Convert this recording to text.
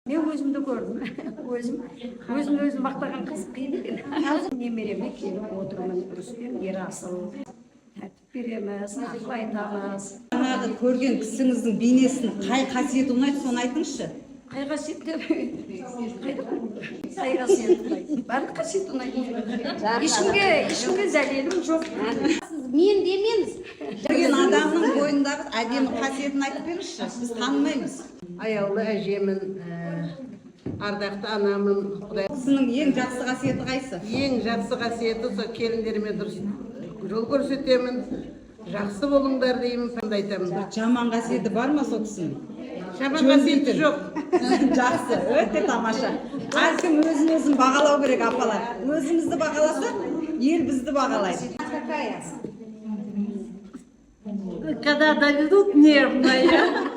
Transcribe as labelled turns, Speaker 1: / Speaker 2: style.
Speaker 1: Мен өзімді көрдім. Өзім өзім өзім мақтаған қыз қиын екен. Немереме келіп отырмын. Рүстем Ерасыл. Тәртіп береміз, ақыл айтамыз.
Speaker 2: Жаңағы көрген кісіңіздің бейнесін, қай қасиеті ұнайды, соны айтыңызшы.
Speaker 1: Қай қасиеті? Қайда? Қай қасиеті ұнайды? Барлық қасиет ұнайды. Ешкімге зәлелім жоқ.
Speaker 3: Мен демеңіз.
Speaker 2: Көрген адамның бойындағы әдемі қасиетін айтып беріңізші, біз танымаймыз.
Speaker 4: Аяулы әжемін, ардақты анамын. Құдай.
Speaker 2: Кісінің ең жақсы қасиеті қайсы?
Speaker 4: Ең жақсы қасиеті сол келіндеріме дұрыс жол көрсетемін, жақсы болыңдар деймін, сонда айтамын.
Speaker 2: Бір жаман қасиеті бар ма сол кісінің?
Speaker 4: Жаман қасиеті жоқ.
Speaker 2: Жақсы, өте тамаша. Әркім өзін өзін бағалау керек, апалар. Өзімізді бағаласақ, ел бізді бағалайды.
Speaker 3: Какая?
Speaker 5: Когда доведут, нервная.